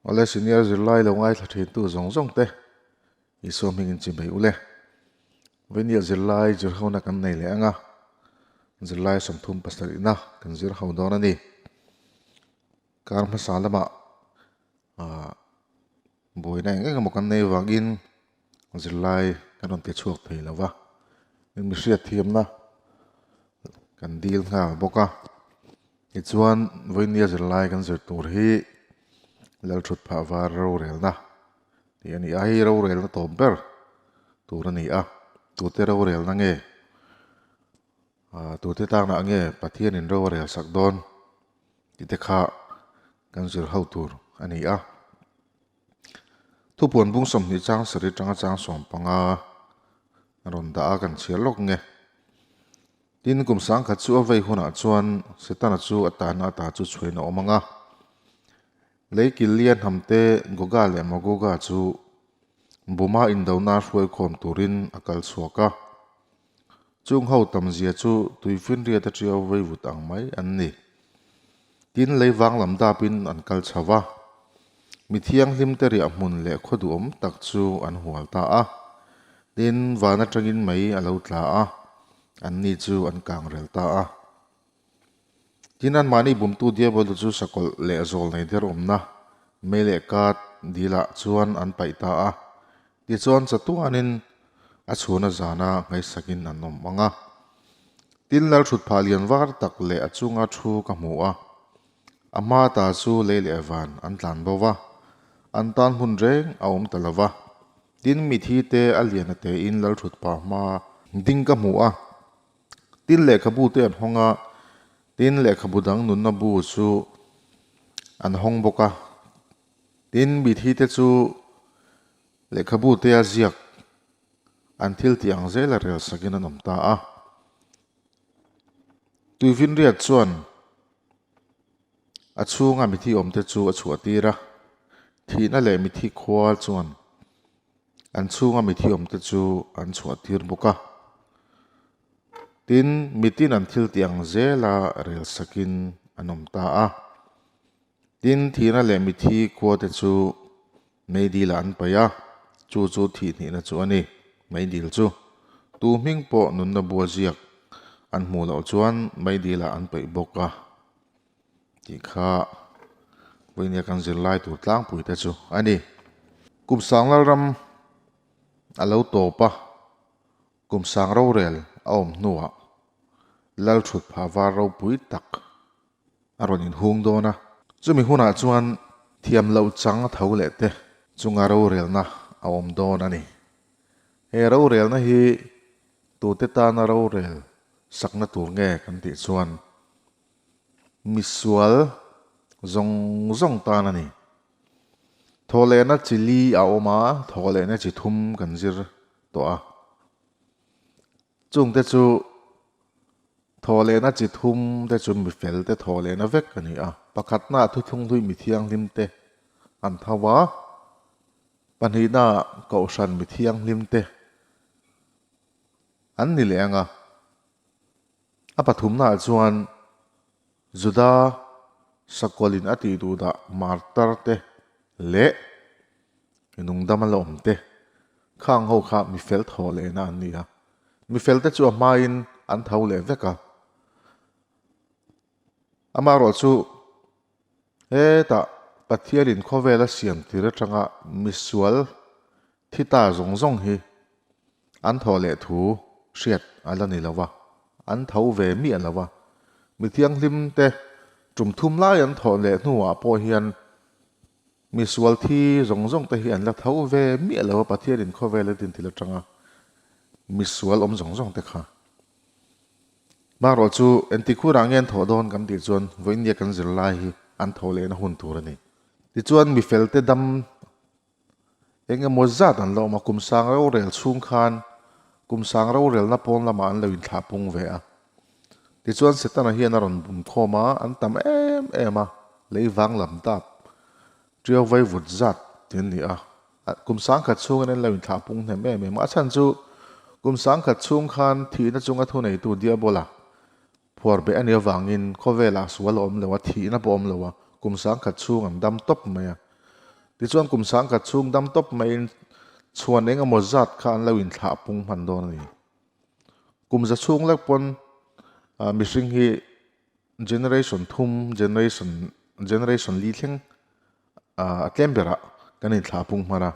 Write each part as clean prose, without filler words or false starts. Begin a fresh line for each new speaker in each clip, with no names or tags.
Awle senior zirlai lo ngaithla thintu zawng zawng te Isua hmingin chi mai ule. Vainia zirlai zirhona kan nei leh anga zirlai 37na kan zir ho dawn a ni. Kar hmasa lamah ah buaina eng eng emaw kan nei vangin zirlai kan rawn ti chhuak thei lo va, mi hriatthiamna kan dil nghal bawk a. Tichuan vawinia zirlai kan zir tur hi Lalthut phah var rorelna tih a ni a, hei rorelna tawp ber tur a ni a, tute rorelna nge tute tanah nge Pathianin ro a rel sak dawn tih te kha kan zir ho tur a ni a. Thupuan bung 20 chang sarih atanga chang 15 a rawn dah a kan chhiar lawk nge. Tin, kum 10,000 chu a vei hunah chuan Setana chu a tahna ata chu chhuain a awm ang a. Lei kil lian hamte Goga leh Magoga chu Buma indona hruaikhawm turin a kal chhuak a. Chung ho tamzia chu tuifinriat a ṭiau vei vut ang mai an ni. Tin, lei vang lam dapin an kal chho va. Mi thianghlimte riah hmun leh khaw duhawm tak chu an hual ta a. Tin, van aṭangin mei a lo tla a, anni chu an kang rel ta a. Tin, anmahni bumtu Diabolo chu sakawlh leh zawl nei der awmna mei leh kat dilah chuan an paih ta a. Tichuan, chatuanin a chhuna zana ngaihsakin an awm ang a. Tin, Lalthut phah lian var tak leh a chunga thu ka hmu a. A hma ta chu lei leh van an tlan bo va, an tan hmun reng a awm ta lo va. Tin, mithi te a lian a tein Lalthut phah hma ding ka hmu a. Tin lehkhabu te an hawng a, tin lehkhabu dang nunna bu chu an hawng bawk a. Tin mithi te chu lehkhabu te a ziak an thil tih ang zel a rel sakin an awm ta a. Tuifinriat chuan a chhunga mithi awm te chu a chhuah tir a, thihna leh mithi khua chuan An chhunga mithi awmte chu an chhuah tir bawk a. Tin, mitin an thil tih ang zela rel sakin an awm ta a. Tin, thihna leh mithi khuate chu meidil-ah an paih a, chu chu thih hnihna chu a ni. Meidil chu tu hming pawh nunna bua ziak an hmuh loh chuan meidil-ah an paih bawk a tih kha vawinia kan zirlai tur tlangpui te chu a ni. Kum sang lalram a lo tawp a, kum sang rorel a awm hnuah Lalthut phah var ropui tak a rawn inhung dawn a. Chumi hunah chuan thiam loh chang a tho leh te chunga rorelna a awm dawn a ni. He rorelna hi tute tana rorel sakna tur nge kan tih chuan Misual zawng zawng tan a ni. Thawhlehna chi li a awm a, thawhlehna chi thum kan zir tawh a. Chungte chu thawhlehna chi thum te chu mifel te thawhlehna vek a ni a. Pakhatna ah thuthlung hlui mithianghlim te an tho a, pahnihna ah kohhran mithianghlim te an ni leh ang a. A pathumnaah chuan Juda sakawlin a tih duh dah martar te leh nungdam a la awm te khang ho kha mi fel thaw lehna an ni a. Mi fel te chu a hmain an tho leh vek a. Amaherawh chu hetah Pathianin khawvel a siam tir atanga misual thi ta zawng zawng hi an thaw leh thu hriat a la ni lo va, an tho ve miah lo va. Mi thianghlim te tum thum lai an thawh leh hnuah pawh hian misual thi zawng zawng te hi an la tho ve miah lo va, Pathianin khawvel a din thil atanga misual awm zawng zawng te kha. Marawh chu engtik hunah nge an thawh dawn kan tih chuan vawiinnia kan zirlai hi an thawh lehna hun tur a ni. Tichuan mifelte dam eng emaw zat an la awm a, kum sang rorel chhung khan kum sang rorelna pawn lamah an lo inthlah pung ve a. Tichuan Setana hian a rawn bum khawm a, an tam em em a, lei vang lam tap ṭiau vai vut zat ti an ni a. Kum 10,000 chhungin an lo inthlah pung hnem em em a, a chhan chu kum 10,000 chhung khan thihna chunga thuneitu Diabola phuar beh a nih avangin khawvelah sual a awm lo a, thihna pawh a awm lo a, kum 10,000 chhung an dam tawp mai a. Tichuan kum sangkhat chhung dam tawp maiin chhuan eng emaw zat kha an lo inthlah pung hman dawn a ni. Kum za chhung lek pawn mihring hi generation thum, generation generation li thleng a tlem berah kan inthlah pung hman a.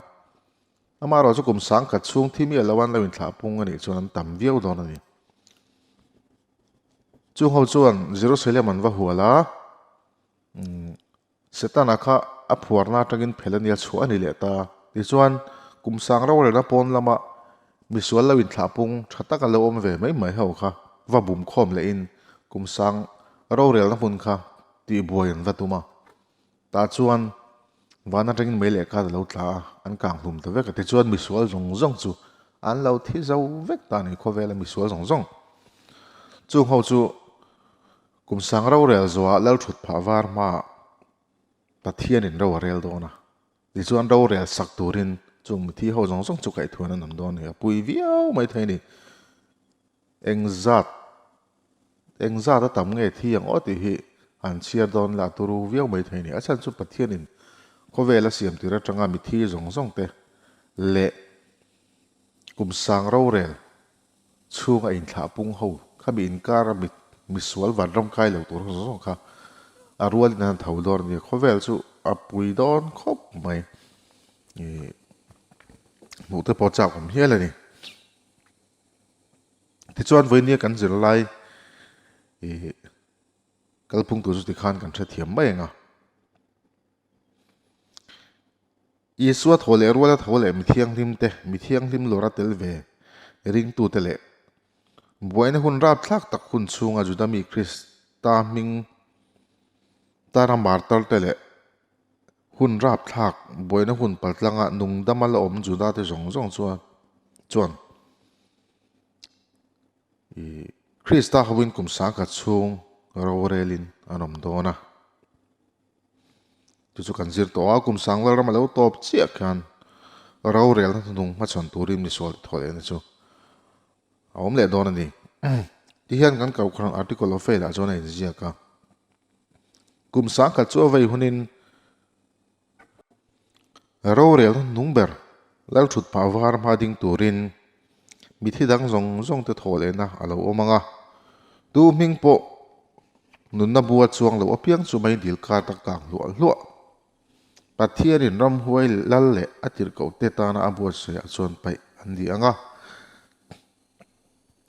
Amaherawh chu kum sangkhat chhung thi miah lo an lo inthlah pung a nih chuan an tam viau dawn a ni. Chung ho chuan Jerusalem an va hual a, Setana kha a phuarna atangin phel a nia chhuah a ni leh ta. Tichuan, kum sang rorelna pawn lama misual lo inthlah pung tha taka lo awm ve mai mai ho kha va bum khawm lehin kum sang rorelna hmun kha tihbuai an va tum a. Tah chuan van atangin mei leh khat a lo tla a, an kang hlum ta vek a. Tichuan misual zawng zawng chu an lo thi zo vek ta a ni, khawvela misual zawng zawng. Chung ho chu Kum sang rorel zuah lal thut phah var hmaah Pathianin ro a rel dawn a, tichuan rorel sak turin chung mithi ho zawng zawng chu kaihthun an awm dawn a ni. A pui viau mai thei a ni. Engzat engzat a tam nge thi ang aw tih hi an chhiar dawn la a turu viau mai thei a ni. A chhan chu Pathianin khawvel a siam tir atanga mithi zawng zawng te leh kum sang rorel Chhunga inthlah pung ho khami inkar a mit misual vanram kai lo tur ho zawng zawng kha a rualin an tho dawn a ni. Khawvel chu a pui dawn khawp mai. Ih hmuh te pawh chak awm hial a ni. Tichuan vawinia kan zirlai ih kalphung tur chu tikhan kan hrethiam mai ang a. Isua thaw leh ruala tho leh mi thianghlim te, mi thianghlim lawra tel ve ringtute leh buaina hun rapthlak tak hun chhunga Juda mi Krista hming tana martar te leh hun rapthlak buaina hun paltlanga nungdama la awm Juda te zawng zawng chuan chuan Krista hoin kum sangkhat chhung rorelin an awm dawn a. Chu chu kan zir tawh a, kum sang lalram a lo tawp chiah khian rorelna hnuhnung hmachhawn turin misual thaw lehna chu a awm leh dawn a ni. Tihian kan Kohhran article of faith ah chuan a inziak a, Kum sangkhat chu a vei hunin rorelna hnuhnung ber lalthut phah var hma ding turin Mithi dang zawng zawng te thawh lehna a lo awm ang a, tu hming pawh nunna bua chuang lo apiang chu mai dil kar tak kang hluah hluah. Pathianin ramhuai lal leh a tirhkoh te tana a buatsawiah chuan paih an ni ang a,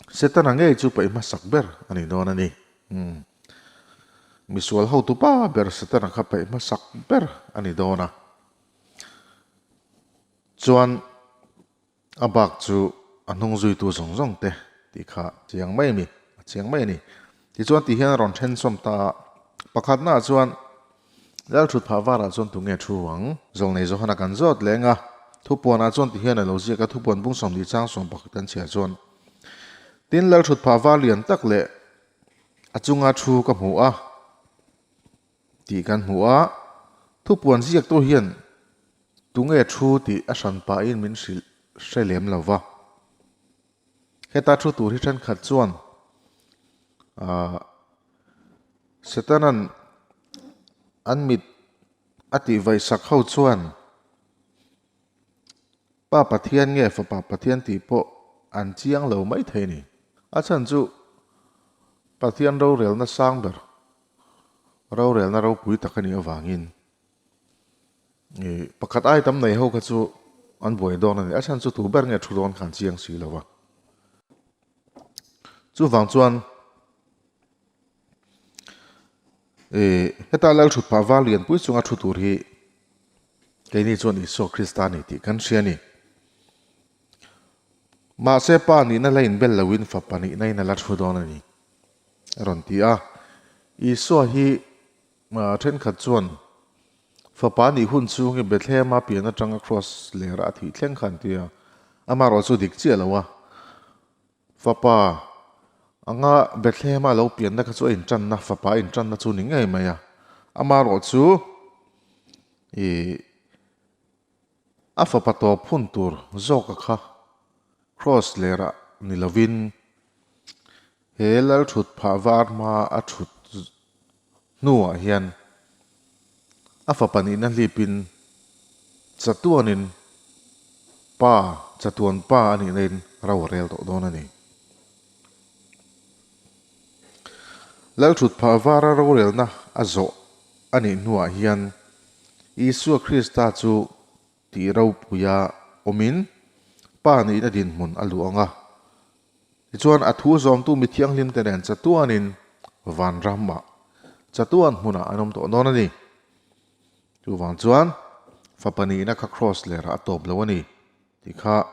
Setana ngei chu paih hmasak ber a ni dawn a ni. Umm. Misual hotupa ber Setana kha paih hmasak ber a ni dawn a. Chuan. A bak chu a hnung zuitu zawng zawng te tih kha chiang mai a ni, a chiang mai a ni. Tichuan tih hian a rawn then sawm ta a, pakhatnaah chuan Lalthut phah varah chuan tunge thu ang? Zawlnei Johana kan zawt leng a, thupuanah chuan ti hian a lo ziak a, thupuan bung 20 chang 11 kan chhiah chuan Tin, Lalthut phah var lian tak leh a chunga thu ka hmu a tih kan hmu a, thupuan ziaktu hian Tunge thu tih a hran pahin min hrilh hre lem lo va. Heta thu tur hi thenkhat chuan aah Setanan an mit a tih vaihsak ho chuan Pa Pathian nge Fapa Pathian tih pawh an chiang lo mai thei a ni. A chhan chu Pathian rorelna sang ber, rorelna ropui tak a nih avangin Ih pakhat ai tam nei ho kha chu an buai dawn a ni. A chhan chu tu ber nge thu dawn kha an chiang si lo va. Chuvang chuan ih heta lal thut phah val lianpui chunga thu tur hi keini chuan Isua Krista a ni tih kan hria a ni. Mahse pa nihna la inbel loin fapa nihna in a la thu dawn a ni a rawn ti a. Isua hi Thenkhat chuan fapa nih hun chhung hi Bethlehem-a pian atanga Kraws lera a thih thleng kha an ti a, amaherawh chu dik chiah lo a. Fapa anga Bethlehem-a lo pianna kha chu a intanna, fapa a intanna chu ni ngei mai a. Amaherawh chu ih a fapa tawp hun tur zawka kha Kraws lerah ni lovin He lal thut phah var hma a thut hnuah hian a fapa nihna hlipin Chatuanin Pa, chatuan Pa a nih nain ro a rel tawh dawn a ni. Lalthutphah vara rorelna a zawh a nih hnuah hian Isua Krista chu tih ropuia awmin Pa nihna dinhmun a luh ang a. Tichuan a thu zawmtu mi thianghlimte nen chatuanin vanramah chatuan hmunah an awm tawh dawn a ni. Chuvang chuan fapa nihna kha kraws lerah a tawp lo a ni tih kha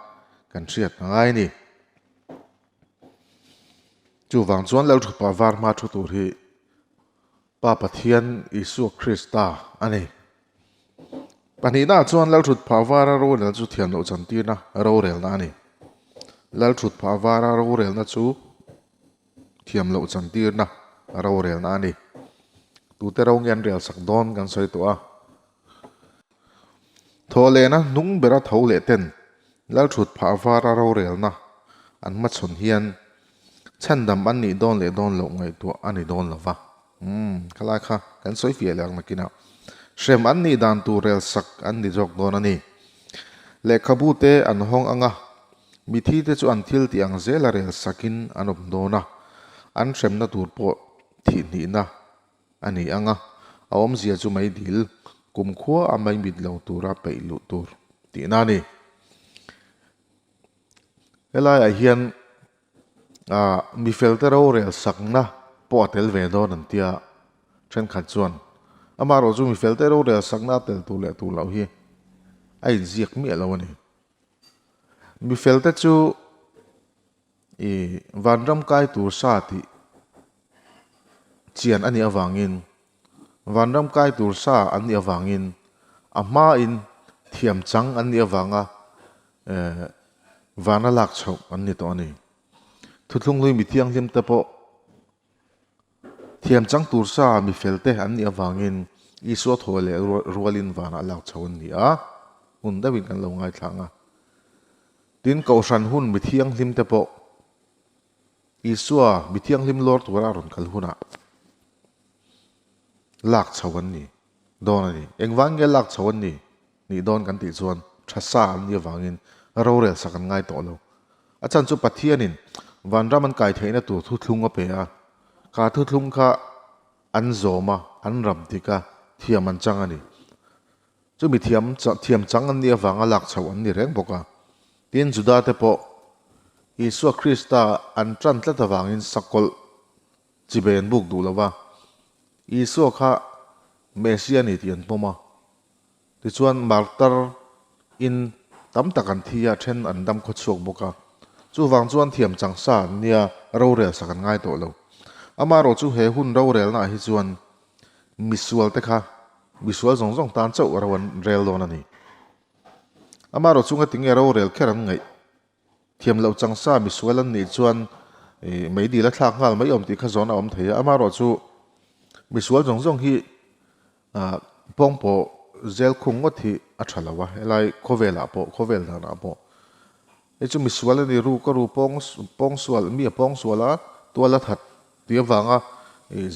kan hriat a ngai a ni. Chuvang chuan Lalthupa var hma thu tur hi Pa Pathian Isua Krista a ni. Pahnihnaah chuan Lalthutphah vara rorelna chu thiam loh chantirna rorelna a ni. Lalthutphah vara rorelna chu thiam loh chantirna rorelna a ni. Tute ro nge an relsak dawn kan sawi tawh a. Thawhlehna hnung bera tho leh ten Lalthutphah vara rorelna an hmachhawn hian chhandam an nih dawn leh dawn loh ngaihtuah a ni dawn lo va. Umm, khalai kha kan sawi fiah leh ang nakinah. Hrem an nih dan tur relsak an ni zawk dawn a ni. Lehkhabu te an hawng ang a, mithi te chu an thil tih ang zela relsakin an awm dawn a, an hremna tur pawh thihhnihna A ni ang a, a awmzia chu mei dil, kumkhua a mei mit lo tura peih luh tur tihna a ni. Helaiah hian ah mifelte rorel sakna pawh a tel ve dawn an tia thenkhat chuan amaherawh chu mifelte rorel sakna a tel tur leh tur loh hi a inziak miah lo a ni. Mifelte chu I vanram kai tur sa tih chian a nih avangin, vanram kai tur sa an nih avangin, a hmain thiam chang an nih avanga vana lak chhoh an ni tawh a ni. Thuthlunghlui mi thianghlim te pawh thiam chang tur sa mi fel te an nih avangin Isua thaw leh rualin vanah lak chhoh an ni a, hmun deuhin kan lo ngaithla ang a. Tin, Kohhran hun mi thianghlim te pawh Isua mi thianghlim lawr tura a rawn kal hunah lak chho an ni dawn a ni. Engvang nge lak chho an ni nih dawn kan tih chuan tha sa an nih avangin rorel sak an ngai tawh lo. A chhan chu Pathianin vanram an kai theihna tur thuthlung a pe a, kha thuthlung kha an zawm a, an ram dik a, thiam an chang a ni. Chumi thiam thiam chang an nih avanga lak chhoh an ni reng bawk a. Tin, Juda te pawh Isua Krista an tan tlat avangin sakawlh chibai an buk duh lo va. Isua kha Messia a ni tih an pawm a. Tichuan, martar in tam tak an thi a, then an dam khawchhuak bawk a. Chuvang chuan thiam chang sa an nia rorel sak an ngai tawh lo. Amaherawh chu he hun rorelnaah hi chuan misual te kha Misual zawng zawng tan chauh ro an rel dawn a ni. Amaherawh chunga tinge rorel kher an ngaih thiam loh chang sa misual an nih chuan mei dil a thlak nghal mai awm tih kha zawn a awm thei a. Amaherawh chu misual zawng zawng hi pawngpaw zel khung ngawt hi a tha lo a, helai khawvelah pawh khawvel danah pawh hei chu misual a ni ru ka ru pawng pawngsual mi a pawngsual a tual a that Tih avanga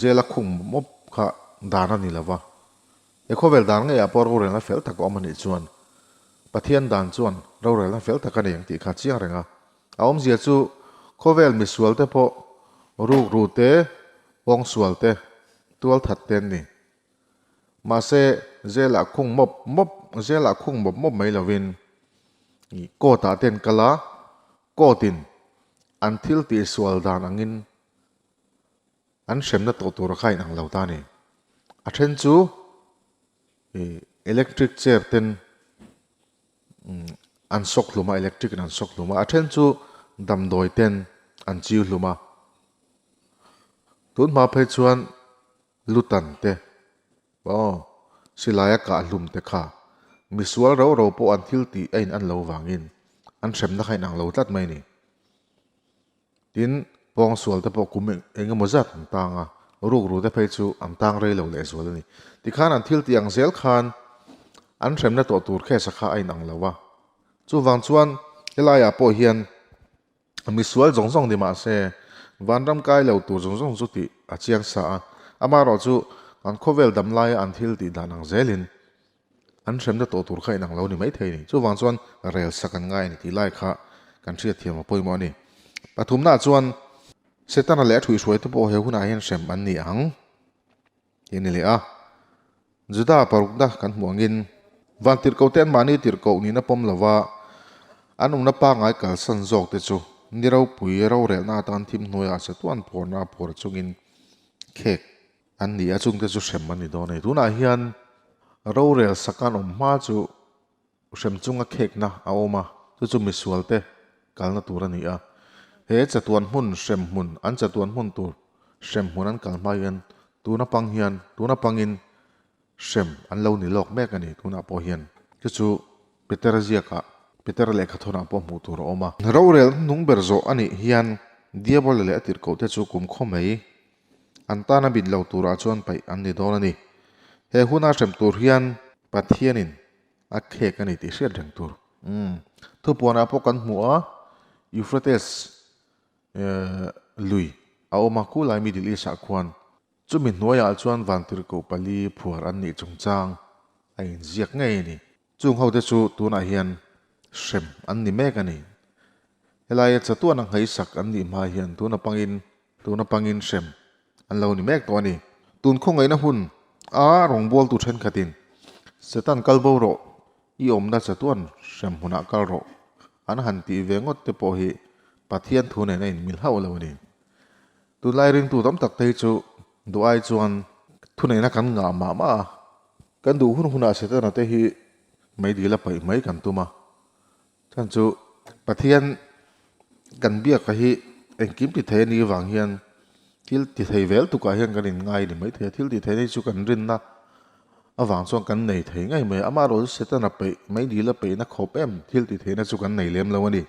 zela khung mawp kha dan a ni lo va. He khawvel dan ngeiah pawh rorelna fel tak a awm a nih chuan Pathian dan chuan rorelna fel tak a nei ang tih kha a chiang reng a. A awmzia chu khawvel misual te pawh rukru te, pawngsual te, tualthat te an ni. Mahse zelah khung mawp mawp zelah khung mawp mawp mai lovin court ah te an kal a, court in an thil tihsual dan angin an hremna tawh tura kha inang lo ta a ni. A then chu ih electric chair ten an sawk hlum a, electric in an sawk hlum a, a then chu damdawi ten an chiu hlum a. Tun hma phei chuan lutan te aw silai a kah hlum te kha misual ro ro pawh an thil tih a in an lo vangin an hremna kha inang lo tlat mai a ni. Tin, pawngsual te pawh kum eng emaw zat an tang a, rukru te phei chu an tang rei lo lehzual a ni. Tikhan an thil tih ang zel khan an hremna tawh tur case-a kha a inang lo a. Chuvang chuan helaiah pawh hian misual zawng zawng ni mah se vanram kai lo tur zawng zawng chu tih a chiang sa a. Amaherawhchu an khawvel dam laia an thil tih dan ang zelin. An hremna tawh tur kha inang lo ni maithei a ni. Chuvang chuan rel sak an ngai a ni tih lai kha kan hriatthiam a pawimawh a ni. Pathumnaah chuan Setana leh a thuihhruaite pawh he hunah hian hrem an ni ang tih a ni leh a. Juda parukna kan hmuh angin van tirhkohte anmahni tirhkoh nihna pawm lova an umna pangngai kalsan zawkte chu ni ropui rorelna atan thim hnuaiah chatuan phurna a phur chungin khek An ni a, chungte chu hrem an ni dawn a ni. Tunah hian rorel sakan awm hma chu hrem chunga khekna a awm a, chu chu misualte kalna tur a ni a. He chatuan hmun hrem hmun, an chatuan hmun tur hrem hmun an kal hma hian tuna pang hian, tuna pangin hrem an lo ni lawk mek a ni tunah pawh hian. Chu chu Petera ziakah, Petera lehkhathawnah pawh hmuh tur a awm a. Rorel hnung ber zawh a nih hian Diabola leh a tirhkohte chu kumkhaw mai An tana bit lo turah chuan paih an ni dawn a ni. He huna hrem tur hian Pathianin a khek a ni tih hriat reng tur. Umm. Thupuanah pawh kan hmu a, Euphrates lui a awm a, khu lai Middle East ah khuan. Chumi hnuaiah chuan vantirhkoh pali phuar an nih chungchang a inziak ngei a ni. Chung hote chu tunah hian hrem an ni mek a ni. Helaia chatuan a nghaihsak an nih hma hian tuna pangin tuna pangin hrem an lo ni mek tawh a ni. Tun khawngaihna hun a rawngbawltu thenkhatin Satan kal bo rawh, i awmna chatuan hrem hunah kal rawh an han tih ve ngawt te pawh hi Pathian thu nen a inmil hauh lo a ni. Tunlai ringtu tam tak te hi chu duh ai chuan thuneihna kan ngah mah mah a, Kan duh hun hunah Setana te hi meidil a paih mai kan tum a, chhan chu Pathian kan biaka hi engkim ti thei a nih vang hian thil ti thei vel tukah hian kan inngai ni maithei a, thil ti thei na hi chu kan rinna avang chuan kan nei thei ngei mai a, amaherawhchu Setana peih meidil a peihna khawp em thil ti theihna chu kan nei lem lo a ni.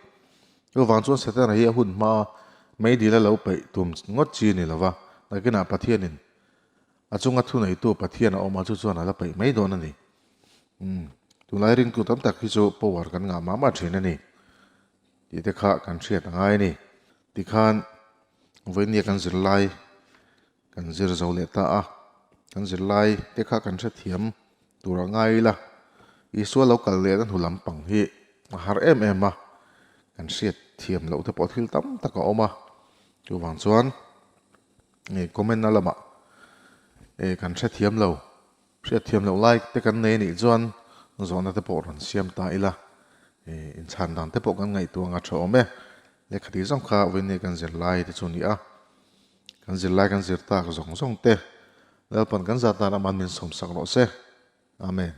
Chuvang chuan Setana hi a hun hmaa meidil a lo peih tum ngawt chi a ni lo va, nakinah Pathianin A chunga thuneitu Pathian a awm a, chu chuan a la peih mai dawn a ni. Umm, tunlai ringtu tam tak hi chu power kan ngah mah mah thin a ni tih te kha kan hriat a ngai a ni. Tikhan vawinia kan zirlai kan zir zo leh ta a, kan zirlai te kha kan hrethiam tur a ngai ila, Isua lo kal lehna hnu lampang hi a har em em a, kan hriat thiam loh te pawh thil tam tak a awm a, chuvang chuan Nge comment na lamah e kan hrethiam lo, hriatthiam loh lai te kan nei anih chuan zawhna te pawh rawn siam ta ila e inchhan dan te pawh kan ngaihtuah anga tha awm e. Lehkha tih zawng kha vawiin kan zirlai te chu a ni a, kan zirlai kan zir tak zawng zawng te Lalpan kan zat nan aman min sawmsak rawh se. Amen.